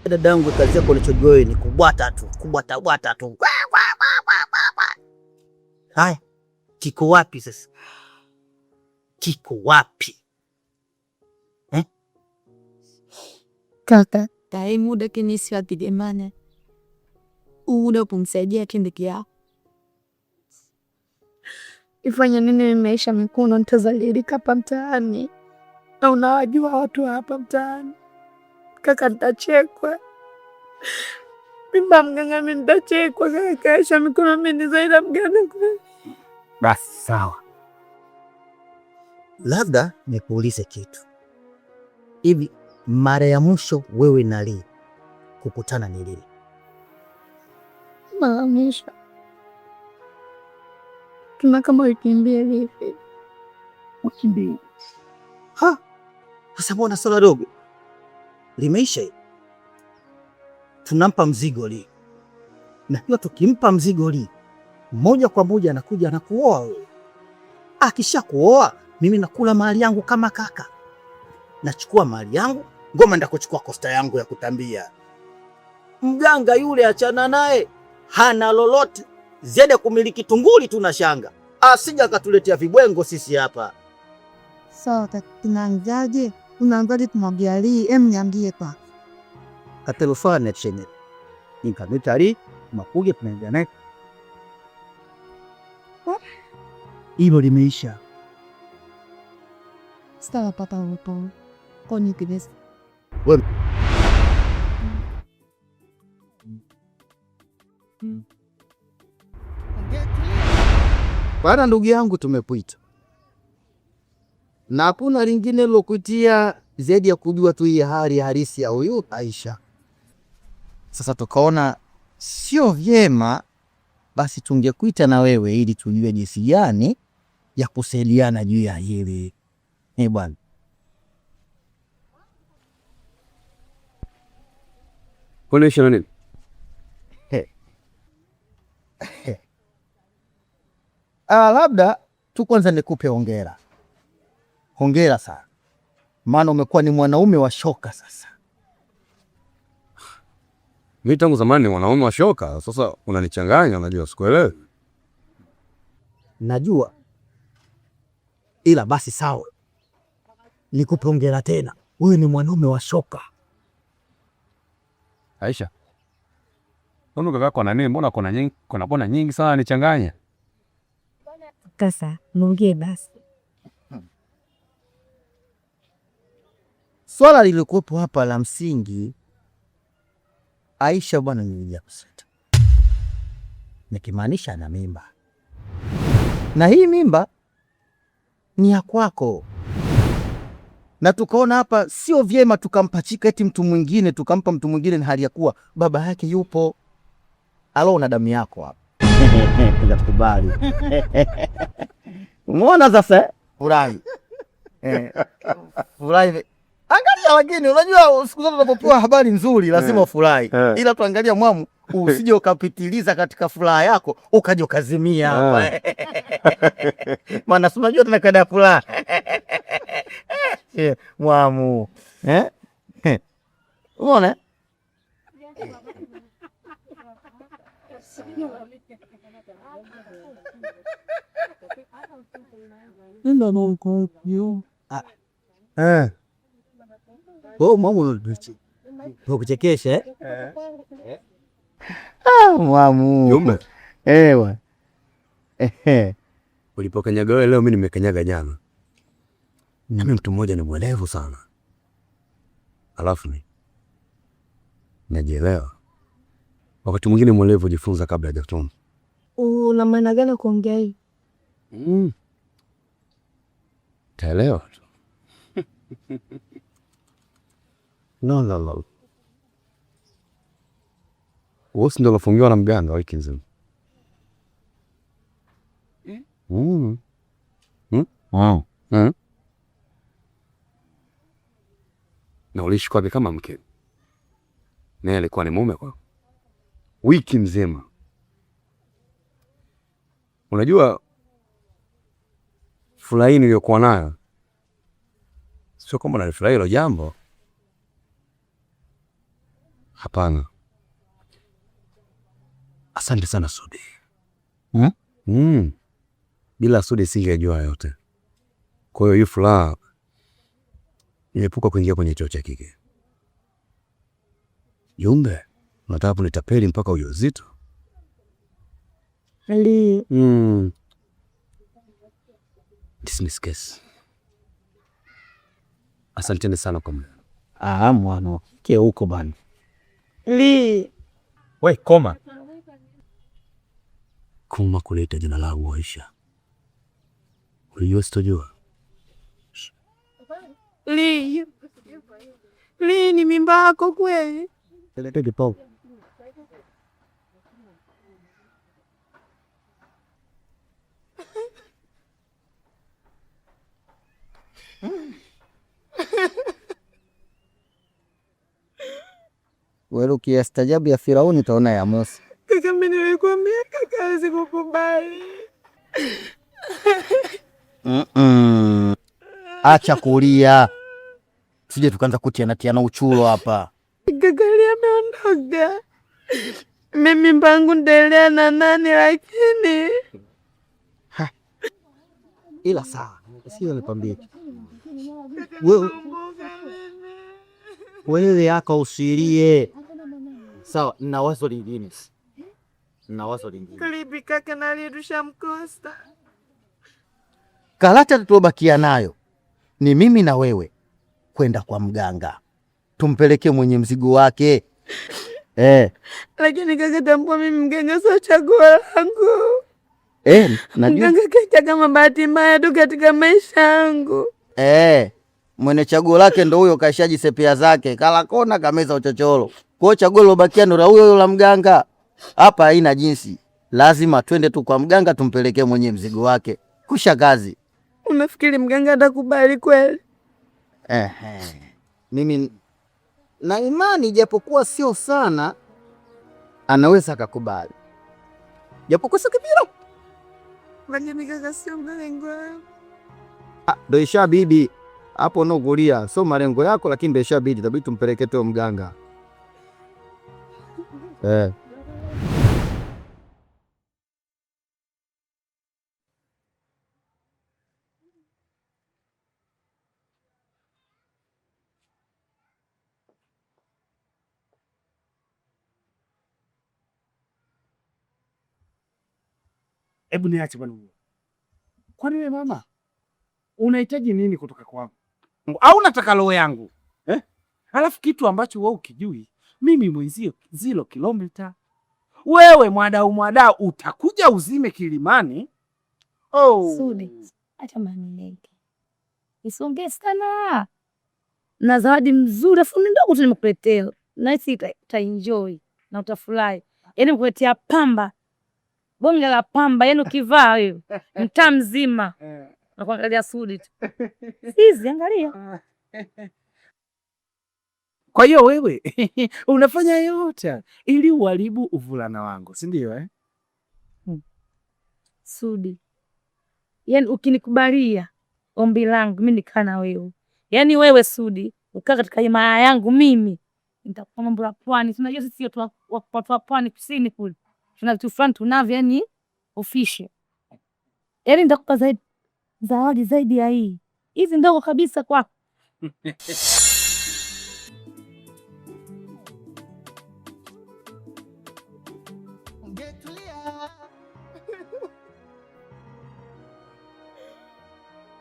Dadangu, kazi yako ulichojua wewe ni kubwata tu, kubwata bwata tu. Haya, kiko wapi sasa? Kiko wapi eh? Kaka, tai muda kinisi wapi jamani? Muda kumsaidia kindiki yao. Ifanye nini maisha mikuno, nitazalilika hapa mtaani na unawajua watu hapa mtaani kaka, nitachekwa mimba mganga, mimi nitachekwa kaka. Aisha mikono mimi ni zaidi mganga. Basi sawa, labda nikuulize kitu hivi, mara ya mwisho wewe na Lee kukutana ni lini? Mara mwisho tuna kama wiki 2 hivi. Wiki 2? Ha, sasa mbona swala dogo limeisha hili? Tunampa mzigo Lee, na hiyo tukimpa mzigo Lee moja kwa moja anakuja anakuoa wewe. Akisha kuoa mimi nakula mali yangu kama kaka, nachukua mali yangu ngoma, nda kuchukua kosta yangu ya kutambia. Mganga yule achana naye, hana lolote zaidi ya kumiliki tunguli tu na shanga, asija akatuletea vibwengo sisi hapa. Sawa, tunaanzaje? Unaanzaje kumwambia Lee? Em, niambie kwa katelefone chene inkanitari makuge tunaendea naye hilo limeisha. Sawa papa, upo koni kidesi. Wewe Bwana ndugu yangu, tumekuita na hakuna lingine lokuitia zaidi ya kujua tu hii hali halisi ya huyu Aisha. Sasa tukaona sio vyema basi tungekuita na wewe ili tujue jinsi gani ya kusaidiana juu ya hili. Eh bwana. Kuonyesha nini? Ah, labda tu kwanza nikupe hongera. Hongera sana, maana umekuwa ni mwanaume wa shoka sasa. Mimi tangu zamani ni mwanaume wa shoka, sasa unanichanganya, unajua sikuelewi. Najua, ila basi sawa, nikupe hongera tena, wewe ni mwanaume wa shoka. Aisha, mbona kaka kona nini? Mbona kona nyingi, kona kona nyingi sana nichanganya. Sasa muongee basi. Swala lilikuwepo hapa la msingi, Aisha bwana ni mjamzito, nikimaanisha ana mimba, na hii mimba ni ya kwako, na tukaona hapa sio vyema tukampachika eti mtu mwingine, tukampa mtu mwingine, na hali ya kuwa baba yake yupo alo na damu yako hapa. Nakubali. Umeona sasa? Furahi furahi. Angalia lakini, unajua siku zote unapopewa habari nzuri lazima ufurahi, ila tuangalia mwamu, usije ukapitiliza katika furaha yako ukaja ukazimia hapa, maana si unajua tena kada furaha mwamu eh? Umeona? Eh. Oh, mwamu kuchekesha eh? Ah, mwamu. Jumbe. Ewa. Ehe. Ulipokanyaga wewe leo, mimi nimekanyaga jana. Na mimi mtu mmoja ni mwelevu sana, alafu ni najielewa. Wakati mwingine mwelevu hujifunza kabla hajatuma. Una maana gani kuongea hivi? Taelewa tu. No, no, no. Wewe si ndio unafungiwa na mganga wiki nzima? Mm. Mm? Wow. Mm. Na uliishi kwake kama mke, naye alikuwa ni mume kwako wiki nzima. Unajua furaha hii niliyokuwa nayo, sio kwamba nalifurahi hilo jambo, Hapana. Asante sana Sudi. Hmm? Bila Sudi singejua yote. Kwa hiyo hii furaha niepuka kuingia kwenye choo cha kike. Jumbe, unataka kunitapeli mpaka ujauzito? Li. Dismiss case. Asanteni sana kwa muda. Ah, mwana ke huko bana. Li. We, koma. Koma kuleta jina langu Aisha. Ulijua sitojua? Li. Li, ni mimba yako kweli? Wewe ukiastajabu ya Firauni utaona ya Musa. Kaka, mimi nilikwambia kaka hawezi kukubali. Acha kulia, sije tukaanza kutiana tiana uchulo hapa. Kaka ameondoka, mimi mpango nitaelea na nani? Lakini ila sawa, sio nikwambie wewe, wewe yako usilie. Sawa, na wazo lingine, na wazo lingine. Kalibi kaka nalirusha mkosa. Karata tulobakia nayo ni mimi na wewe kwenda kwa mganga, tumpelekee mwenye mzigo wake. Lakini kaka, tambua mimi mganga sio chaguo langu. Najua. Mganga kaja kama bahati mbaya tu katika maisha yangu. Mwenye chaguo lake ndo huyo, kashajisepea zake, kala kona kameza uchochoro. Kwa hiyo chaguo lilobakia ndo la huyo la mganga. Hapa haina jinsi, lazima twende tu kwa mganga tumpelekee mwenye mzigo wake, kusha kazi. Unafikiri mganga atakubali kweli? Mimi na imani japokuwa sio sana, anaweza akakubali, japokuwa sio kipiro. Lakini kaka, sio malengo yangu. Ndo ishabidi hapo unaokulia, sio malengo yako, lakini ndo ishabidi, itabidi tumpeleke tu mganga. Hebu niache bwana. Kwani wewe mama unahitaji nini kutoka kwangu? Au unataka roho yangu eh? Alafu kitu ambacho wewe ukijui, mimi mwenzio zero kilomita. Wewe mwadau mwadau utakuja uzime Kilimani. Oh. Sudi, acha maneno. Nisongee sana. Na zawadi mzuri afu ni ndogo tu nimekuletea. Nahisi uta enjoy na utafurahi. Yaani nimekuletea pamba. Bonge la pamba, yaani ukivaa wewe mtaa mzima na kuangalia Sudi tu. Hizi angalia. Kwa hiyo wewe unafanya yote ili uharibu uvulana wangu, si ndio eh? Sudi, yaani ukinikubalia ombi langu mimi nikaa na wewe. Yaani wewe Sudi ukaa katika himaya yangu mimi nitakupa mambo ya pwani. Tunajua sisi watu wa pwani kusini kule tuna vitu fulani tunavyo, yani official. Yaani nitakupa zaidi zawadi zaidi ya hii. Hizi ndogo kabisa kwako.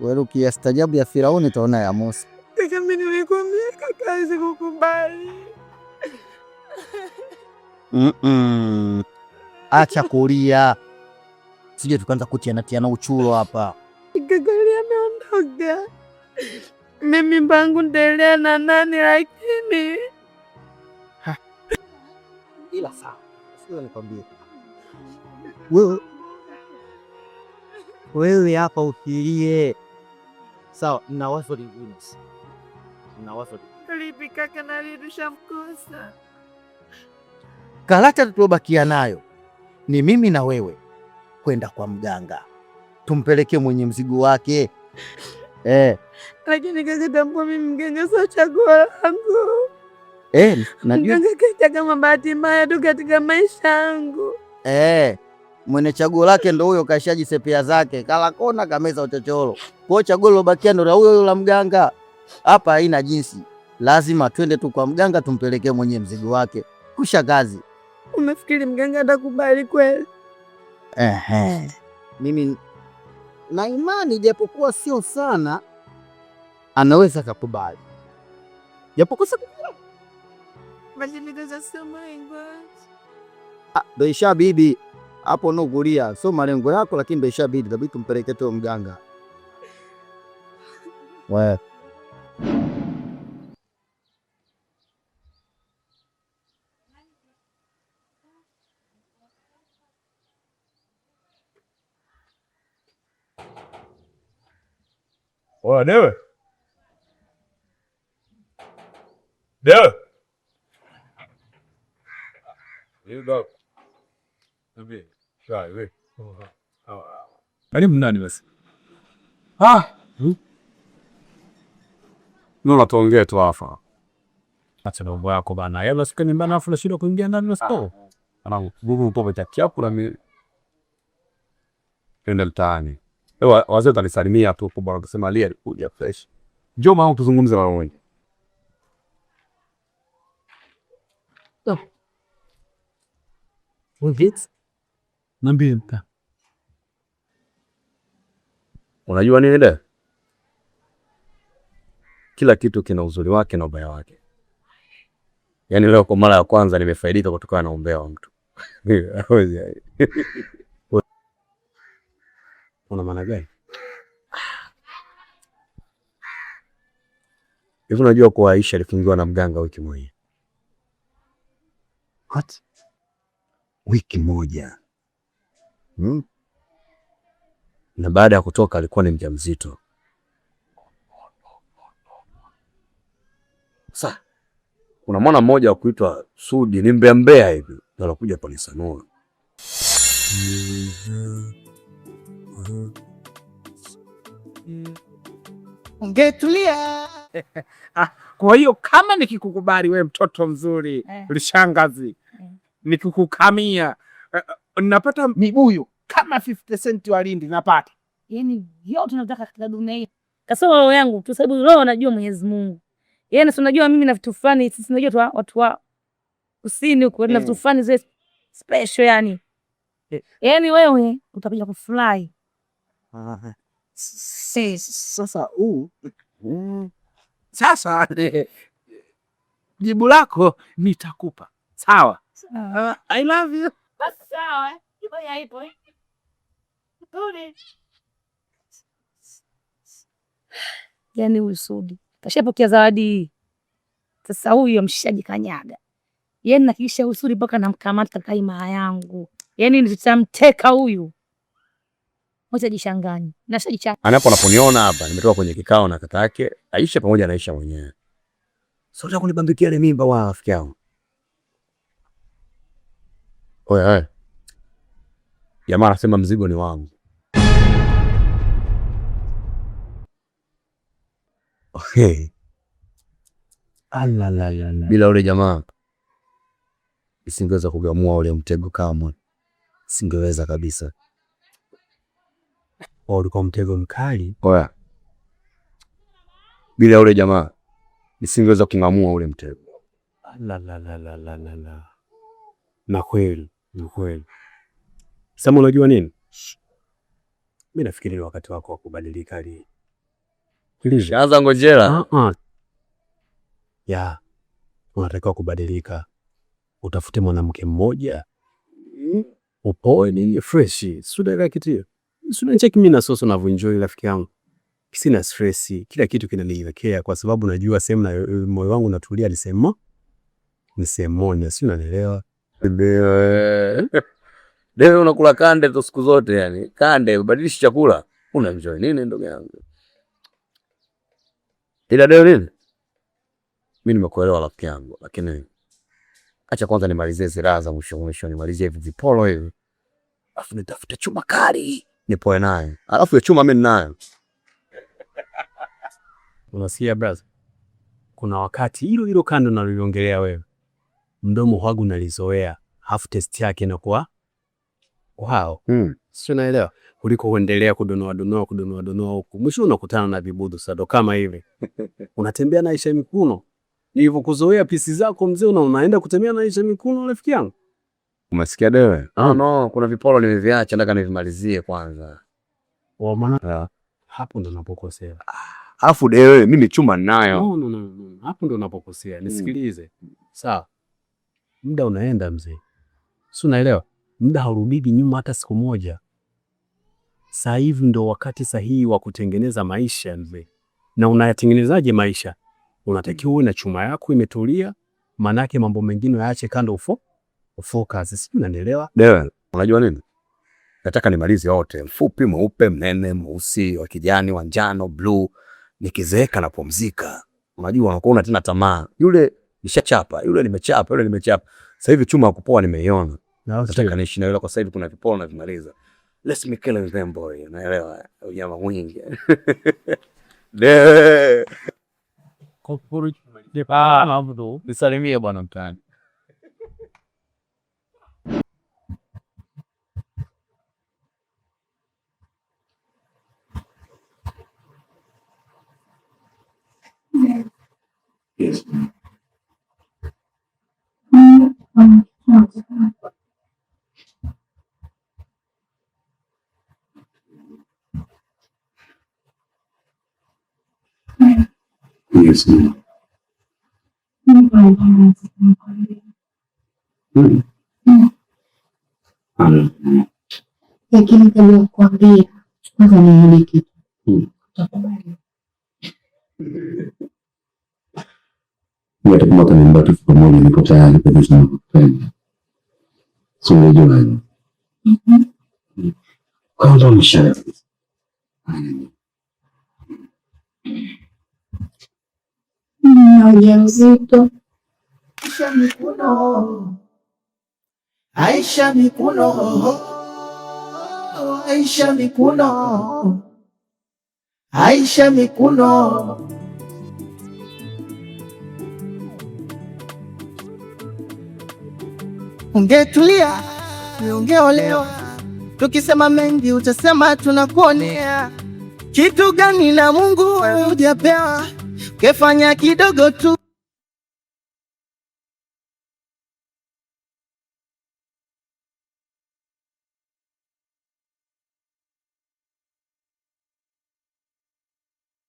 Wewe ukiastajabu ya Firauni utaona ya Musa. Kaka, mimi nilikwambia kaka hawezi kukubali. Acha kulia, sije tukaanza kutiana tiana uchulo hapa. Kaka ameondoka, mimi mpango nitaelea na nani? Lakini ila sawa, sio nikwambie wewe hapa usilie. Sawa, na wazo lingine, na wazo lipi kaka? Nalirusha mkosa. Karata tulobakia nayo ni mimi na wewe kwenda kwa mganga, tumpelekee mwenye mzigo wake. Lakini kaka, tambua mimi mganga sio chaguo langu. Eh, najua Mganga kaja kama bahati mbaya tu katika maisha yangu. Eh, mwenye chaguo lake ndo huyo kashajisepea zake, kala kona kameza uchochoro. Kwa hiyo chaguo lilobakia ndo la huyo huyo la mganga. Hapa haina jinsi, lazima twende tu kwa mganga tumpelekee mwenye mzigo wake, kusha kazi. Umefikiri mganga atakubali kweli? Ehe, mimi na imani japokuwa sio sana, anaweza kakubali, japokuwa sio. Mashinikizo sio malengo. Ndo ishabidi hapo unaokulia sio malengo yako, lakini ndo ishabidi, itabidi tumpeleke tu mganga. We. Oya Dewe, Dewe. Karibu ndani basi. Ah. Naona tuongee tu hapa. Acha mambo yako bana. Yaani unafika nyumbani alafu unashindwa kuingia ndani na store. Anangu, gugu upo chapu na mimi. Twende mtaani. Ewa, wazee watanisalimia tu hapo bwana, kusema Ali alikuja fresh. Njoo mama tuzungumze mara moja. Niambie mta. Unajua nini de? Kila kitu kina uzuri wake na ubaya wake. Yaani leo kwa mara ya kwanza nimefaidika kutokana na umbea wa mtu. Una maana gani? Hivi unajua kuwa Aisha alifungiwa na mganga wiki moja? What? Wiki moja. Hmm? Na baada ya kutoka alikuwa ni mjamzito. Sasa kuna mwana mmoja wa kuitwa Sudi ni mbea mbea hivi ndio anakuja panisanua. Ungetulia. Ah, kwa hiyo kama nikikukubali we mtoto mzuri lishangazi, nikikukamia napata mibuyu kama 50 cent wa Lindi napata. Yaani yote nataka katika dunia hii. Kasoro roho yangu tu, sababu roho najua Mwenyezi Mungu. Yaani si unajua mimi na vitu fulani, sisi unajua tu watu wa kusini huko na vitu fulani zile special yani. Yaani wewe utakuja kufurahi. Sasa huu Sasa jibu lako nitakupa. Sawa. I love you. Basi sawa eh. Ngoja ipo eh. Rudi. Yaani huyu Sudi kashapokea zawadi hii. Sasa huyu amshajikanyaga. Yaani nakisha huyu Sudi mpaka namkamata katika himaya yangu. Yaani nitamteka huyu. Wacha jishanganye. Na shajichanganya. Anapo anaponiona hapa nimetoka kwenye kikao na kaka yake Aisha pamoja na Aisha mwenyewe. Sio nataka kunibambikia ile mimba wa rafiki yangu. Oya oya. Jamaa anasema mzigo ni wangu. Okay. Bila ule jamaa isingeweza kugamua ule mtego kamwe. Singeweza kabisa. Ulikuwa mtego mkali. Oya. Bila ule jamaa nisingeweza kung'amua ule mtego. La la la la la la la. Na kweli, ni kweli. Sasa unajua nini? Mimi nafikiri ni wakati wako wa kubadilika Ali. Shaanza ngojera. Ya. Unatakiwa kubadilika. Utafute mwanamke mmoja. Upoe nini fresh. Sio dakika kitu hiyo. Sio unacheki mimi na Soso navyoenjoy rafiki yangu. Sina stress, kila kitu kinaniwekea kwa sababu najua sehemu na moyo wangu unatulia ni sehemu ni sehemu moja, si unanielewa? Dewe unakula kande tu siku zote yani. Kande, ubadilishi chakula. Una enjoy nini ndugu yangu? Ila Dewe nini? Mimi nimekuelewa rafiki yangu, lakini acha kwanza nimalizie silaha za mwisho mwisho, nimalizie hivi viporo hivi. Alafu nitafute chuma kali nipoe naye. Alafu hiyo chuma mimi ninayo. Unasikia brother? Kuna wakati hilo hilo kando naliongelea wewe, mdomo wangu nalizoea, hafu taste yake inakuwa wow. Sio, naelewa kuliko kuendelea kudonoa donoa kudonoa donoa huku, mwisho unakutana na vibudu sado kama hivi. Unatembea na Aisha Mikuno, nilivyokuzoea pisi zako mzee, unaenda kutembea na Aisha Mikuno rafiki yangu. Umesikia dewe? Ah, no, kuna viporo nimeviacha, nataka nivimalizie kwanza. Wa maana hapo ndo napokosea. Alafu dewe, mimi chuma ninayo. No, no, no, no. Hapo ndo napokosea. Nisikilize. Sawa. Muda unaenda mzee. Si unaelewa? Muda haurudii nyuma hata siku moja. Sasa hivi ndo wakati sahihi wa kutengeneza maisha mzee. Na unayatengenezaje maisha? Unatakiwa uwe na chuma yako imetulia, manake mambo mengine yaache kando, ufocus. Sijui unanielewa? Dewe, unajua nini? Nataka nimalize yote, mfupi, mweupe, mnene, mweusi, wa kijani, wa njano, blue. Nikizeeka napumzika. Unajua unakuwa una tena tamaa. Yule nishachapa, yule nimechapa, yule nimechapa. Sasa hivi chuma ya kupoa nimeiona. Nataka niishi na yule kwa sasa hivi kuna viporo na vimaliza. Let's me kill them boy. Unaelewa? Unyama mwingi. Dewe. Nisalimie bwana mtaani. Yes. Yes. Lakini kabla kuambia kwanza nione kitu. Utakubali? Hata kama utaniambia tufe pamoja, niko tayari kabisa nakupenda. Si unajua kwanza umesha Na ujauzito. Aisha Mikuno, Aisha Mikuno, Aisha Mikuno, Aisha Mikuno. Ungetulia, ungeolewa. Tukisema mengi utasema tunakuonea. Kitu gani na Mungu wewe hujapewa? Kefanya kidogo tu.